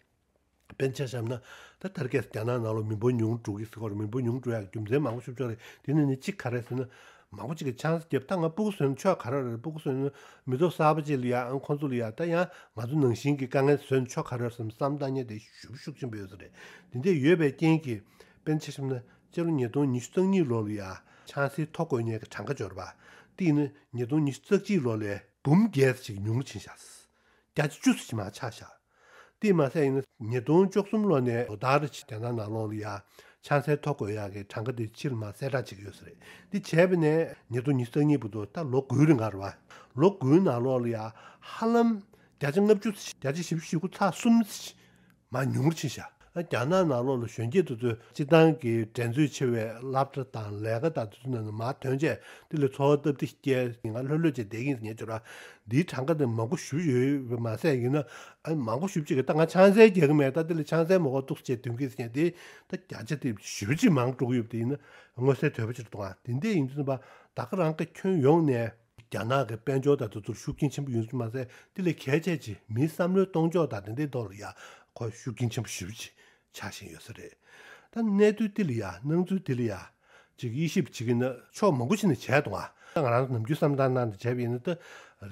དཔེར་ན་ཆ་བཞག་ན་ད་དེ་རིང་ཁ་སང་རྒྱ་ནག་ནང་ལོགས་མི་འབོར་ཉུང་འགྲོ་གི་ཟེར་གྱི་ཡོད་རེད། མི་འབོར་ཉུང་འགྲོ་ཡག་རྒྱུ་མཚན་མང་པོ་ཞིག་ཡོད་རེད། དེ་ནས་ནི་གཅིག་ག་རེ་ཟེར་ན། མང་པོ་ཅིག་གིས་ཆང་ས་བརྒྱབ། ད་ང་སྤུ་གུ་བཟོས་ན་ཆོ་ག་རེ་རེད། སྤུ་གུ་བཟོས་ན་མི་ཚོགས་གསར་པ་ཅིག་ལ་ཡ། ཨང་། ཁོང་ཚོ་ལ་ཡ་ད་ཡང་ང་ཚོ་ནང་བཞིན་གྱི་དཀའ་ངལ་བཟོས་ན་ཆོ་ག་རེ་རེད་བསམ་བསམ་བཏང་མཁན་དེ་ཞེ་པོ་ཤུགས་ཆེན་པོ་ཡོད་ས་རེད། དེ་འདྲས་ཡོད་པའི་རྐྱེན་གྱིས། དཔེར་ན་ཆ་བཞག་ན་སྤྱི་ལོ་ཉིས་སྟོང་ཉི་ཤུ་རྩ་གཉིས་ལོ་ལ་ཡ་ཆང་སའི་ཐོ་བཀོད་མཁན་གྱི་གྲངས་ཀ་འབྱོར་བ་དེ་ཡིན་ན། ཉིས་སྟོང་ཉི་ཤུ་རྩ་གཅིག་ལོ་ལས་འབུམ་བརྒྱད་ཙམ་ཅིག་ཉུང་རུ་ཕྱིན་ཤག་བརྒྱ་ཆ་བཅུ་ཙམ་ཅིག་མར་ཆག་ཤག་དེས་མ་ཟད་ཡིན་ན་ཉིས་སྟོང་བཅུ་གསུམ་ལོ་ནས་ལོ་ལྟར་རེ་བཞིན་རྒྱ་ནག་ནང་ལོགས་ལ་ཡ་ཆང་སའི་ཐོ་བཀོད་ཡག་གི་གྲངས་ཀ་དེ་ཕྱིར་མར་གསལ་བསྒྲགས་བྱེད་ཀྱི་ཡོད་ས་རེད། འདི་བྱས་པ་ནས་ཉིས་སྟོང་ཉི་ཤུ་རྩ་གཉིས་བར་དུ་ད་ལོ་དགུའི་རིང་ག་རེད་བ། ལོ་དགུའི་ནང་ལོགས་ལ་ཡ་ཧ་ལམ་བརྒྱ་ཆ་ལྔ་བཅུ། བརྒྱ་ཆ་བཞི་བཅུ་ཞེ་དགུ་ཚེག་གསུམ་ཙམ་མར་ཉུང་རུ་ཕྱིན་ཤག་ཨ་རྒྱ་ནག་ནང་ལོགས་ལ་གཞོན་སྐྱེས་དེ་ཚོས་སྤྱིར་བཏང་གི་འགྲན་རྩོད་ཆེ་བའི་སློབ་གྲྭ་དང་ལས་ཀ་དང་དེ་ཚོ་ནང་ནས་མར་ཐོན་བྱས། དེ་ལས་འཚོ་བ་སྟབས་བདེ་སྐྱེལ། ང་ལྷོད་ལྷོད་བྱས་བསྡད་ཀྱི་ཡིན་ཟེར་མཁན་ཅིག་ཡོད་རེད་བ། འདིའི་གྲངས་ཀ་དེ་མང་པོ་ཞེ་པོ་ཡོད་པ་མ་ཟད། ཡིན་ན་ཨ་མང་པོ་ཞེ་པོ་ཅིག་གིས་ད་ང་ཆང་ས་རྒྱག་གི་མེད། ད་དེ་ལས་ཆང་སའི་མོ་གོ་ཏོག་ཙམ་བྱས་འདོན་གྱི་ཟེར་མཁན་དེ་ད་བརྒྱ་ཆ་དེ་ཞེ་པོ་ཅིག་མང་འགྲོ་གི་ཡོད་པ་དེ་ཡིན་ན་མངོན་གསལ་དོད་པོ་ཅིག་རེད་འདུག་ཨ་དེ་འདྲས་ཡིན་དུས་ཙམ་པ་ད་ག་རང་གི་ཁྱོན་ཡོངས་ནས་རྒྱ་ནག་གི་དཔལ་འབྱོར་དང་དེ་ཚོར་ཤུགས་རྐྱེན་ཆེན་པོ་ཡོང་གི་མ་ཟད། དེ་ལས་གལ་ཆེ་ཆེ་མིའི་བསམ་བློའི་གཏོང་ཕྱོགས་དང་དེ་འདྲའི་ཐོག་ལ་ཡ་ཁོ་ཤུགས་རྐྱེན་ཆེན་པོ་ཞེ་པོ་ཅིག་ཆགས་བཞིན་ཡོད་ས་རེད། ད་གནས་ཚུལ་དེ་ལ་ཡ། སྣང་ཚུལ་དེ་ལ་ཡ་ཅིག་དབྱེ་ཞིབ་བྱེད་ཀྱི་ན་ཕྱོགས་མང་པོ་ཞིག་ནས་བྱས་འདུག་ཨ་ད་ང་རང་ཚོ་ནམ་རྒྱུན་བསམ་བློ་བཏང་སྟངས་དེ་བྱས་པ་ཡིན་ན། ད་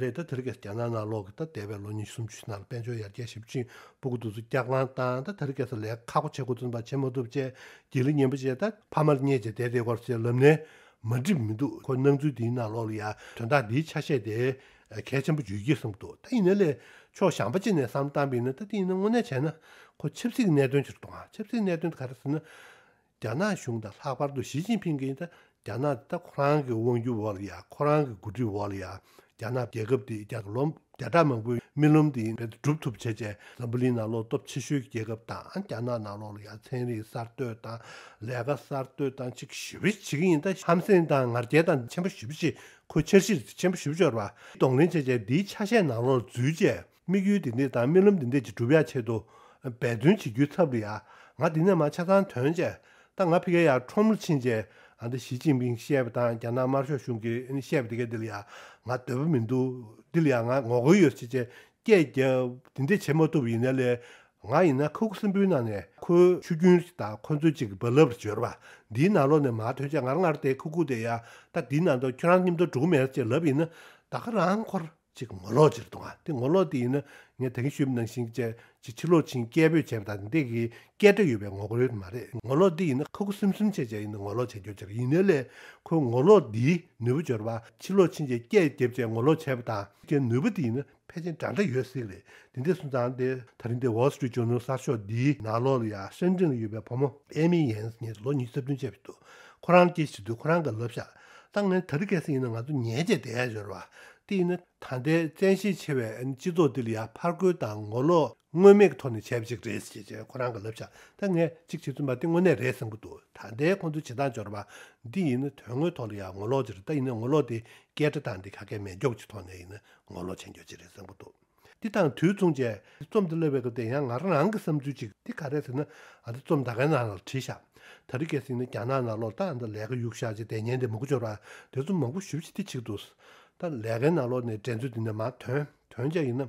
རེད། ད་དེ་རིང་ཁ་སང་རྒྱ་ནག་ནང་ལོགས་ཀྱི་ད་འདས་པའི་ལོ་ཉི་ཤུ་སུམ་ཅུ་ནང་ལ་དཔལ་འབྱོར་ཡར་རྒྱས་ཞེ་པོ་ཕྱིན། སྤུ་གུ་དེ་ཚོ་སྐྱག་ལང་བཏང་། ད་དེ་རིང་ཁ་སང་ལས་ཁག་པོ་བྱེད་དགོས་ཚུལ་བྱེད་མ་ཐུབ་བྱས། སྒྱིད་ལུག་ངན་པ་བྱས། ད་ཕ་མར་བསྙད་བྱས་བསྡད་བསྡད་ཀྱི་ཡོད་རེད་ཟེར་ལབ་ནས་མ་འགྲིག་མི་འདུག་ཁོ་སྣང་ཚུལ་འདིའི་ནང་ལོགས་ལ་ཡ་དོན་དག་འདིའི་ཆ་ཤས་དེ་གལ་ཆེན་པོ་ཡོད་ཀྱི་བསམ་གྱི་འདུག་ད་ཡིན་ན་ལས་ཕྱོགས་གཞན་པ་ཅིག་ནས་བསམ་བློ་བཏང་བ་ཡིན་ན། ད་དེ་ཡིན་ན་དངོས་གནས་བྱས་ན་ཁོ་ཆབ་སྲིད་ཀྱི་གནད་དོན་ཅིག་རེད་འདུག་ཨ་ཆབ་སྲིད་གནད་དོན་དེ་ག་རེ་ཟེར་ན། རྒྱ་ནག་གཞུང་དང་ལྷག་པར་དུ་ཞི་ཅིན་ཕིང་གིས་ད་རྒྱ་ནག་ད་ཁོ་རང་གི་དབང་སྒྱུར་འོག་ལ་ཡ། ཁོ་རང་གི་འགོ་ཁྲིད་འོག་ལ་ཡ། རྒྱ་ནག་རྒྱལ་ཁབ་དེ་རྒྱ་ལོ་བརྒྱ་ཕྲག་མང་པོའི་རྨི་ལམ་དེ་ཡིན་པས་སྒྲུབ་ཐུབ་བྱས་བྱས། འཛམ་བུ་གླིང་ནང་ལོགས་སྟོབས་ཆེ་ཤོས་ཀྱི་རྒྱལ་ཁབ་དང་། རྒྱ་ནག་ནང་ལོགས་ལ་ཡ་ཚན་རིག་གསར་གཏོད་དང་། ལས་ཀ་གསར་གཏོད་དང་ཅིག་ཞེ་པོ་བྱེད་ཀྱི་ཡིན། ད་ཧམ་སེམས་དང་ང་རྒྱལ་དང་ཆེན་པོ་ཞེ་པོ་ཅིག་ཁོ་འཆར་གཞི་ཆེན་པོ་ཞེ་པོ་ཅིག་ཡོད་རེད་བ། གདོང་ལེན་བྱས་བྱས་འདིའི་ཆ་ཤས་ནང་ལོགས་འཛུལ་བྱས། དམིགས་ཡུལ་འདི་འདི་དང་རྨི་ལམ་འདི་འདི་ཅིག་སྒྲུབ་ཡག་ཆེད་དུ་འབད་བརྩོན་བྱེད་རྒྱུའི་ཚབ་ལ་ཡ། ང་འདི་ནས་མར་ཆ་ཚང་ཐོན་བྱས། ད་ང་ཕ་གིར་ཡར་ཁྲོམ་ལ་ཕྱིན་བྱས། ཨ་འདི་ཞི་ཅིན་ཕིང་བཤད་པ་དང་རྒྱ་ནག་དམར་ཤོག་གཞུང་གིས་བཤད་པ་དེ་ག་འདི་ལ་ཡ་ང་འདོད་པ་མི་འདུག་འདི་ལ་ཡ་ང་ངོ་རྒོལ་ཡོད་ཟེར་བྱས་སྐད་རྒྱབ། འདི་འདྲ་བྱེད་མ་ཐུབ་པ་ཡིན་ན་ལས། ང་ཡིན་ན་ཁུ་ཁུ་སྲིན་པོའི་ནང་ནས་ཁོའི་ཆུ་རྒྱུན་དང་ཁོ་ཚོའི་གཅིག་གི་རྦ་རླབས་རེ་འབྱོར་བ། འདིའི་ནང་ལོགས་ནས་མར་ཐོན་བྱས་ང་རང་ང་རང་དེ་ཁུ་ཁུ་དེ་ཡ། ད་འདིའི་ནང་དུ་ཁྱོད་རང་མཉམ་དུ་འགྲོ་གི་མེད་ཅེས་ལབ་ཡིན་ན། ད་ག་རང་ཁོར་ ཅིག་ངོ་ལོག་ཅིག་འདུག་ཨ། དེ་ངོ་ལོག་དེ་ཡིན་ན་ངས་ད་གིན་ཞུས་པ་ནང་བཞིན་ཅིག་ཅིག་ཕྱི་ལོགས་ཕྱིན་སྐད་འབོད་བྱས་པ་དང་འདི་གི་སྐད་སྒྲ་ཡོད་པའི་ངོ་རྒོལ་མ་རེད། ངོ་ལོག་འདི་ཡིན་ན་ཁ་ཁུ་སིམ་སིམ་བྱས་བྱས་ཡིན་ན་ངོ་ལོག་བྱེད་རྒྱུ་ཅིག་རེད། ཡིན་ནའི་ལས་ཁོའི་ངོ་ལོག་འདིའི་ནུས་པ་འབྱོར་བ་ཕྱི་ལོགས་ཕྱིན་བྱས་སྐད་བརྒྱབ་བྱས་ངོ་ལོག་བྱས་པ་དང་ཀྱི་ནུས་པ་འདི་ཡིན་ན་ཕལ་ཆེར་འདྲ་འདྲ་ཡོད་སྲིད་རེད། དེ་འདྲ་སོང་ཙང་དེ་ད་རིང་འདི་Wall Street Journal གསར་ཤོག་འདིའི་ནང་ལོགས་ལ་ཡ་སྲིན་ཀྲིན་ལ་ཡོད་པའི་བུ་མོ་ཨེ་མི་ཡན་ངས་ལོ་ཉི་ཤུ་རྩ་བདུན་བྱས་པ་འདུག་ཁོ་རང་སྐད་ཆ་དུས་ཁོ་རང་གིས་ལབ་ཤག་ད་ངས་ད་རིང་ཁ་སང་ཡིན་ན་ང་ཚོ་ཉལ་བྱས་བསྡད་ཡ་འབྱོར་བ་དེ་ཡིན་ན་ད་ལྟའི་བཙན་ཤེད་ཆེ་བའི་སྤྱི་ཚོགས་འདི་ལ་ཡ་ཕར་རྒོལ་དང་ངོ་ལོག་མངོན་མེད་ཀྱི་ཐོག་ནས་བྱས་པ་ཅིག་རེད་ཅེས་ཁོ་རང་གིས་ལབ་ཤག་ད་ངས་གཅིག་བྱེད་ཚུན་པ་དེ་དངོས་གནས་རེད་བསམ་གྱི་འདུག་ད་ལྟའི་ཁོང་ཚོའི་བྱེད་སྟངས་འབྱོར་བ་འདི་ཡིན་ན་དོན་དངོས་ཐོག་ལ་ཡང་ངོ་ལོག་ཅིག་རེད། ད་ཡིན་ན་ངོ་ལོག་དེ་སྐད་སྒྲ་དང་འདི་ག་གེ་མེད་མགྱོགས་ཀྱི་ཐོག་ནས་ཡིན་ན་ངོ་ལོག་བྱེད་མགྱོགས་ཅིག་རེད་བསམ་གྱི་འདུག་འདི་དང་དུས་མཚུངས་བྱས་རྩོམ་འདི་ལབ་པའི་སྐབས་དེ་ཡང་ང་རང་རང་གི་བསམ་ཚུལ་ཅིག་འདི་ག་རེ་ཟེར་ན་ཨ་འདི་རྩོམ་ད་གའི་ནང་ལ་བྲིས་ཤག་ད་རིང་ཁ་སང་ཡིན་ན་རྒྱ་ནག་ནང་ལོགས་ད་ཨ་འདི་ལས་ཀ་གཡུག་ཤག་ཅིག་དེ་ཉན་དེ་མང་པོ་འབྱོར་བ་དེ་ཚོ་མང་པོ་ཞེ་པོ་ཅིག་འདི་བྱེད་ཀྱི་འདུག་ད་ལས་ཀའི་ནང་ལོགས་ནས་འགྲན་རྩོད་འདི་ནས་མར་ཐོན་ཐོན་བྱས་ཡིན་ན།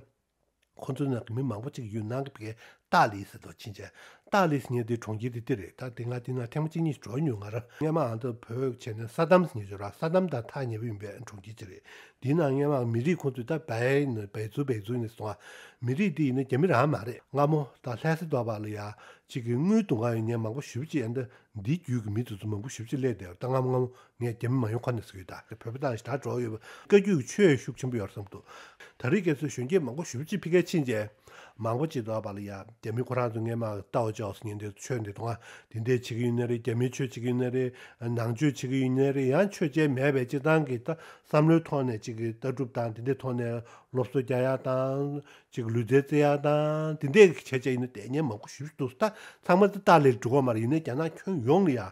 ཁོ་ཚོའི་ནང་གི་མི་མང་པོ་ཅིག་ཡུན་ནན་གྱི་ཕ་གིའི་ཏཱ་ལི་ཟེར་དུ་ཕྱིན་བྱས། ཏཱ་ལི་ཟེར་མཁན་དེ་གྲོང་ཁྱེར་དེ་འདི་རེད། ད་དེ་ང་དེ་ནང་ཐེངས་མ་གཅིག་གཉིས་འགྲོ་མྱོང་ང་རང་། སྔོན་མ་ཨ་འདི་བོད་བྱས་ནས་ས་དམ་ཟེར་མཁན་ཅིག་ཡོད་ར། ས་དམ་དང་ཐག་ཉེ་པོ་ཡིན་པའི་གྲོང་ཁྱེར་ཅིག་རེད། དེའི་ནང་སྔོན་མ་མི་རིགས་ཁོ་ཚོས་ད་བའི་ནི་བའི་ཚུ་བའི་ཚུ་ནས་སོང་ཨ། མི་རིགས་དེ་ཡིན་ན་རྒྱ་མི་རང་མ་རེད། སྔ་མོ་ད་ལྷ་ས་འདྲ་བ་ལ་ཡ་གཅིག་གི་དངུལ་དུང་ཁང་ཡོད་མཁན་མང་པོ་ཞེ་པོ་ཅིག་ཨ་འདི། འདིའི་རྒྱུད་ཀྱི་མི་དེ་ཚོ་མང་པོ་ཞེ་པོ་ཅིག་སླེབས་བསྡད་ཡོད་རེད། ད་སྔ་མོ་སྔ་མོ་ངས་རྒྱ་མི་མ་ཡོང་ཁ་ནས་ཟེར་གྱི་ཡོད། ད་བོད་པ་དང་ཞེ་དྲག་འགྲོ་ཡོད་པ། བཀའ་བརྒྱུད་ཀྱི་ཆོས་ཤུགས་ཆེན་པོ་ཡོད་རེད་བསམ་འདུག་ད་རེས་ཁ་སང་གཞོན་སྐྱེས་མང་པོ་ཞེ་པོ་ཅིག་ཕ་གིར་ཕྱིན་བྱས། མང་པོ་ཅིག་འདུག་པ་ལ་ཡ་རྒྱ་མི་ཁོ་རང་ཚོ་སྔོན་མ་ཏའོ་ཅའོ་ཟེར་མཁན་དེ་ཆོས་འདི་དང་དེ་འདྲས་བྱེད་ཀྱི་ཡོད་ནི་རེད། རྒྱ་མིའི་ཆོས་བྱེད་ཀྱི་ཡོད་ནི་རེད། ནང་ཆོས་བྱེད་ཀྱི་ཡོད་ནི་རེད། ཡང་ཆོས་བྱེད་མེད་པའི་སྤྱིར་བཏང་གི་ད་བསམ་བློའི་ཐོག་ནས་ཅིག་གི་ལྟ་གྲུབ་དང་དེ་འདྲའི་ཐོག་ནས་སློབ་གསོ་རྒྱག་ཡ་དང་། ཅིག་ལུས་རྩལ་རྩེ་ཡག་དང་དེ་འདྲས་ཀྱི་བྱས་བྱས་ཡིན་ན་དེ་ཉན་མང་པོ་ཞེ་པོ་ཅིག་འདུག་ད་ཚང་མ་ད་ཏཱ་ལིར་འགྲོ་གི་མ་རེད། ཡིན་ནའི་རྒྱ་ནག་ཁྱོན་ཡོངས་ལ་ཡ་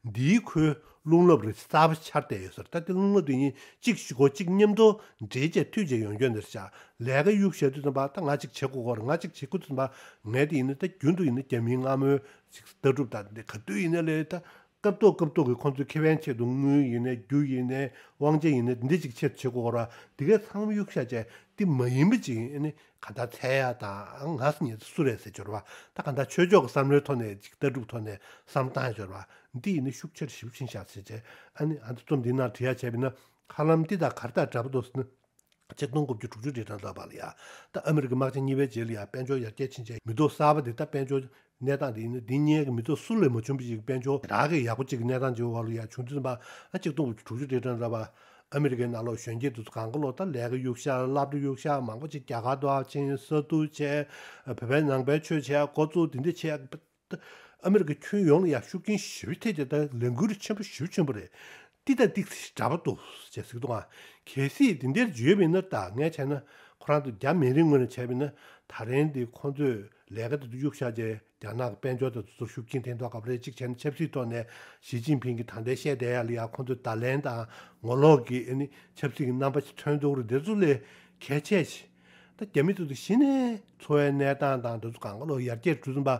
འདིའི་ཁོའི་རླུང་རླབས་རེ་གསར་པ་འཆར་བསྡད་ཡོད་ཟེར། ད་དེ་རླུང་རླབས་དེ་ཉིད་གཅིག་གཞུག་གུ་གཅིག་མཉམ་དུ་འདྲེས་བྱས་མཐུད་བྱས་ཡོང་རྒྱུ་འདིར་བྱ། ལས་ཀ་གཡུག་བཞག་དུས་ཙམ་པ་ད་ང་གཅིག་བྱེད་དགོས་ཀྱི་རེད། ང་གཅིག་བྱེད་དགོས་དུས་ཙམ་པ་ངས་དེ་ཡིན་ན་ད་རྒྱུན་དུ་ཡིན་ན་རྒྱ་མིའི་སྔ་མོའི་ཅིག་ལྟ་གྲུབ་དང་དེ་ག་དུས་ཡིན་ན་ལས་ད། སྐབས་ཐོག་སྐབས་ཐོག་གི་ཁོང་ཚོའི་ཁེ་ཕན་ཆེད་དུ་དངུལ་ཡིན་ནའི་རྒྱུ་ཡིན་ནའི་དབང་ཆ་ཡིན་ནའི་འདི་འདྲ་ཅིག་ཆེད་དུ་བྱེད་དགོས་ར། འདི་གའི་ཚང་མ་གཡུག་བཞག་བྱས་འདི་མ་ཡིན་པ་ཅིག་ཨ་ནི་ག་འདྲ་འཚོལ་ཡ་དང་ང་སུ་ཉིད་སུ་རེད་ཟེར་སྦྱོར་བ་ད་ག་འདྲ་ཆོས་ཕྱོགས་ཀྱི་བསམ་བློའི་ཐོག་ནས་ཅིག་ལྟ་གྲུབ་ཐོག་ནས་བསམ་བློ་བཏང་ཡ་སྦྱོར་བ་འདི་ཡིན་ནའི་ཤུགས་ཆེར་ཞིབ་ཕྱིན་བཞག་ཟེར་བྱས་ཨ་ནི་ཨ་འདི་རྩོམ་འདི་ནང་བྲིས་ཡ་བྱས་པ་ཡིན་ན་ཧ་ལམ་འདི་དང་ག་རེ་དང་འདྲ་པོ་འདུག་ཟེར་ན། ཆིག་སྟོང་དགུ་བརྒྱ་དྲུག་ཅུ་རེ་གྲངས་ལ་བ་ལ་ཡ། ད་ཨ་མི་རི་ཀའི་དམག་ཆེན་གཉིས་པའི་རྗེས་ལ་ཡ་དཔལ་འབྱོར་ཡར་རྒྱས་ཕྱིན་བྱས་མི་ཐོག་གསར་པ་འདི་ད་དཔལ་འབྱོར་གནས་སྟངས་འདི་ཡིན་ན་འདི་སྔོན་གྱི་མི་ཐོག་སུ་ལས་མ་བྱུང་བ་ཞིག་གི་དཔལ་འབྱོར་རག་གི་ཡག་པོ་ཅིག་གི་གནས་སྟངས་ཅིག་བ་ལ་ཡ་བྱུང་དུས་ཙམ་པ་ཨ་ཆིག་སྟོང་དགུ་བརྒྱ་དྲུག་ཅུ་རེ་གྲངས་ལ་བ་ཨ་མི་རི་ཀའི་ནང་ལོགས་གཞོན་སྐྱེས་དེ་ཚོ་གང་ག་ལོག་ད་ལས་ཀ་གཡུག་ཤག་སློབ་གྲྭ་གཡུག་ཤག་མང་པོ་ཅིག་རྒྱ་གར་དུ་ཨ་ཕྱིན་ས་རྟུལ་བྱས་བོད་པའི་ནང་པའི་ཆོས་བྱས་འགོ་བཙུགས་འདི་འདྲ་བྱས། ཨ་མི་རི་ཀ་ཁྱོན་ཡོངས་ལ་ཡང་ཤུགས་རྐྱེན་ཞེ་པོ་ཐེབས་ཀྱི་ད་ལས་འགུལ་ཆེན་པོ་ཞེ་པོ་ཆེན་པོ་རེད། ཏི་ད་ཏིག་སི་འདྲ་པོ་འདུག་ཅེས་ཟེར་གི་འདུག་ཨ། གལ་སྲིད་དེ་འདྲར་བརྗོད་པ་ཡིན་ན་ད་ངས་བྱས་ན་ཁོ་རང་ཚོ་རྒྱ་མི་རིགས་ངོས་ནས་བྱས་པ་ཡིན་ན་ད་རིང་འདི་ཁོང་ཚོས་ལས་ཀ་དེ་ཚོ་གཡུག་བཞག་རྗེས་རྒྱ་ནག་གི་དཔལ་འབྱོར་དེ་ཚོ་ཤུགས་རྐྱེན་ཐེབས་མདོག་ཁ་པོ་རེད། གཅིག་བྱས་ན་ཆབ་སྲིད་ཐོག་ནས་ཞི་ཅིན་ཕིང་གིས་ད་ལྟའི་བཤད་བསྡད་ཡ་ལ་ཡ་ཁོང་ཚོས་བརྡ་ལན་དང་ངོ་ལོག་གི་ཨ་ནི་ཆབ་སྲིད་ཀྱི་རྣམ་པ་ཞིག་མཚོན་འདུག་རེད། དེ་ཚོ་ལས་གལ་ཆེ་ཞིག་ད་རྒྱ་མི་ཚོ་དེ་གཞི་ནས་འཚོ་བའི་གནས་སྟངས་དང་དེ་ཚོ་གང་ག་ལོ་ཡར་རྒྱས་འགྲོ་བཞིན་པ་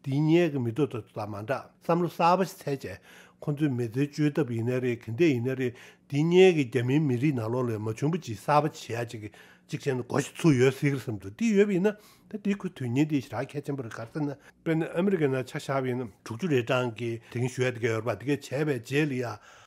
འདི་སྔོན་གྱི་མི་ཐོག་དེ་ཚོ་དང་མ་འདྲ་བསམ་བློ་གསར་པ་ཞིག་འཚོལ་བྱས་ཁོང་ཚོའི་མི་ཚེ་བཅོས་ཐབས་ཡིན་ནའི་རེད། ག་འདྲས་ཡིན་ནའི་རེད། འདི་སྔོན་གྱི་རྒྱ་མིའི་མི་རིགས་ནང་ལོགས་ལ་མ་བྱུང་བ་ཅིག་གསར་པ་བྱེད་ཡ་ཅིག་གི་གཅིག་བྱས་ན་འགོ་ཞིག་ཚུགས་ཡོད་སྲིད་ཀྱི་བསམ་འདུག་འདི་ཡོད་པ་ཡིན་ན་ད་འདི་ཁོ་དོན་སྙིང་འདི་ཞེ་དྲག་གལ་ཆེན་པོ་རེད། ག་རེ་ཟེར་ན་དཔེར་ན་ཨ་མི་རི་ཀའི་ནང་ཆ་བཞག་པ་ཡིན་ན་དྲུག་ཅུ་རེ་གྲངས་ཀྱི་དེ་རིང་ཞུ་ཡ་དེ་ག་ཡོད་རེད་པ། དེ་ག་བྱས་པའི་རྗེས་ལ་ཡ་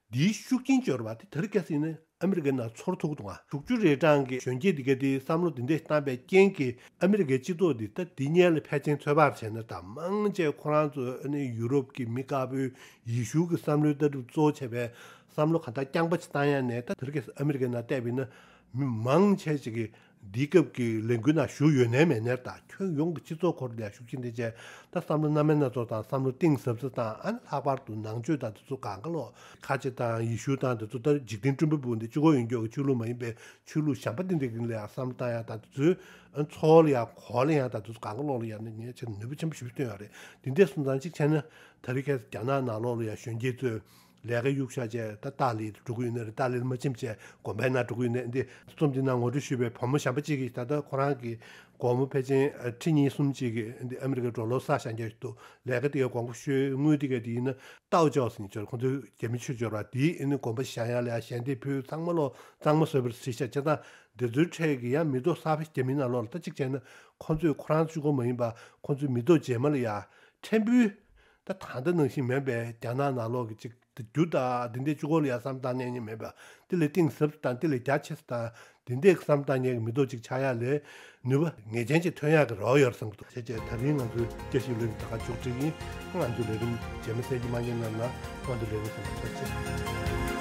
འདིའི་ཤུགས་རྐྱེན་ཅིག་ཡོད་རེད་པ། དེ་ད་རེས་གལ་སྲིད་ཡིན་ན། ཨ་མི་རི་ཀའི་ནང་ཚོར་ཐུབ་འདུག་ཨ། དྲུག་ཅུ་རེ་གྲངས་ཀྱི་གཞོན་སྐྱེས་འདི་ག་དེ་བསམ་བློ་འདི་འདྲས་བཏང་པའི་རྐྱེན་གྱིས་ཨ་མི་རི་ཀའི་སྤྱི་ཚོགས་འདི་ད་འདི་སྔོན་ལ་ཕལ་ཆེར་ཚོད་དཔག་བྱས་ན་ད་མང་ཆེ་ཁོ་རང་ཚོ་ཨ་ནི་ཡུ་རོབ་ཀྱི་མི་དཀར་པོའི་ཡེ་ཤུ་གི་བསམ་བློའི་ལྟ་གྲུབ་གཙོ་བོ་བྱས་པའི་བསམ་བློ་ག་འདྲ་རྐྱང་པ་ཅིག་བཏང་ཡ་ནས་ད་དེ་རིང་ཁ་སང་ཨ་མི་རི་ཀའི་ནང་བལྟས་པ་ཡིན་ན་མི་མང་ཆེ་ཅིག་གིས་འདིའི་སྐབས་ཀྱི་ལས་འགུལ་ནང་ཞུགས་ཡོད་ནའི་མེད་ནའི་ད་ཁྱོན་ཡོངས་ཀྱི་སྤྱི་ཚོགས་ཁོར་ལ་ཤུགས་རྐྱེན་ཐེབས་བྱས་ད་བསམ་བློ་སྣ་མིན་སྣ་ཚོགས་དང་བསམ་བློ་གཏིང་ཟབ་ས་དང་ཨ་ནི་ལྷག་པར་དུ་ནང་ཆོས་དང་དེ་ཚོ་གང་ག་ལོག་ཁ་ཆེ་དང་ཡེ་ཤུ་དང་དེ་ཚོ་ད་འཇིག་རྟེན་སྤྲུལ་པ་བུ་འདི་གཅིག་པོ་ཡིན་རྒྱུ་གི་ཆོས་ལུགས་མ་ཡིན་པའི་ཆོས་ལུགས་གཞན་པ་འདི་འདྲ་གི་ལ་ཡང་བསམ་བློ་བཏང་ཡག་དང་དེ་ཚོའི་འཚོ་བ་ལ་ཡང་གོ་ལ་ཡང་དང་དེ་ཚོ་གང་ག་ལོག་ལ་ཡང་ནི་ངས་ཆེས་ནུས་པ་ཆེན་པོ་ཞིག་བཏོན་ཡོད་རེད། འདི་འདྲས་སོང་ཙང་གཅིག་བྱས་ན་ད་རེས་ཁ་སང་རྒྱ་ནག་ནང་ལོགས་ལ་ཡང་གཞོན་སྐྱེས་ཚོས་ལས་ཀ་གཡུག་བཞག་བྱས་ད་ཏཱ་ལི་འགྲོ་གི་ཡོད་ནི་རེད། ཏཱ་ལི་ལ་མ་ཕྱིན་བྱས་དགོན་པའི་ནང་འགྲོ་གི་ཡོད་ནི་འདི་རྩོམ་འདི་ནང་ངོ་སྤྲོད་ཞུས་པའི་བུ་མོ་གཞན་པ་གཅིག་གིས་ད་ལྟ་ཁོ་རང་གི་སྒོར་མོ་ཕལ་ཆེར་ཁྲི་གཉིས་གསུམ་གཅིག་གིས་འདི་ཨ་མི་རི་ཀའི་ཌོ་ལར་བསགས་བཞག་མཁན་ཞིག་འདུག་ལས་ཀ་དེ་གའི་དགོངས་པ་ཞུས། དངུལ་དེ་གའི་དེ་ཡིན་ན་ཏའོ་ཅའོ་ཟེར་མཁན་ཅིག་ཡོད་རེད། ཁོང་ཚོའི་རྒྱ་མི་ཆོས་སྦྱོར་བ་དེའི་ཨ་ནི་དགོན་པ་བཞེངས་ཡ་ལ་ཡ་ཞལ་འདེབས་ཕུལ། ཚང་མ་ལོ་གཙང་མ་བཟོས་པ་རེད་ཟེར་ཤག་བྱས་ཙང་འདི་ཚོའི་གྲས་ཀྱི་ཡང་མི་ཐོག་གསར་པ་རྒྱ་མི་ནང་ལོགས་ལ་ད་གཅིག་བྱས་ན་ཁོང་ཚོས་ཁོ་རང་ཚོ་གཅིག་པོ་མ་ཡིན་པ་ཁོང་ཚོའི་མི་ཐོག་རྗེས་མ་ལ་ཡ་ཕྲན་བུ་ད་ད་ལྟ་ནང་བཞིན་མིན་པའི་རྒྱ་ནག་ནང་ལོགས་ཀྱི་གཅིག་དེ་རྒྱུ་དང་དེ་འདྲའི་གཅིག་པོ་ལ་ཡ་བསམ་བཏང་ཉན་ཉན་མེད་པ། དེ་ལས་གཏིང་ཟབ་དང་དེ་ལས་རྒྱ་ཆེ་དང་དེ་འདྲའི་བསམ་བཏང་ཉན་གྱི་མི་ཐོག་ཅིག་ཆགས་ཡ་ལས་ནུས་པ་ངེས་ཅན་ཅིག་ཐོན་ཡ་གི་རོགས་ཡོད་བསམ་གི་འདུག་བྱས་བྱས་ད་རིང་ང་ཚོའི་བསྐྱར་ཞིབ་ལས་རིམ་ད་ག་མཇུག་སྒྲིལ་ཡིན། ང་ཚོའི་ལས་རིམ་རྗེས་མ་གསན་གྱི་མ་ཉན་རྣམས་ལ་སྔོན་དུ་ལས་རིམ་གསན་པར་ཐུགས་རྗེ་ཆེ།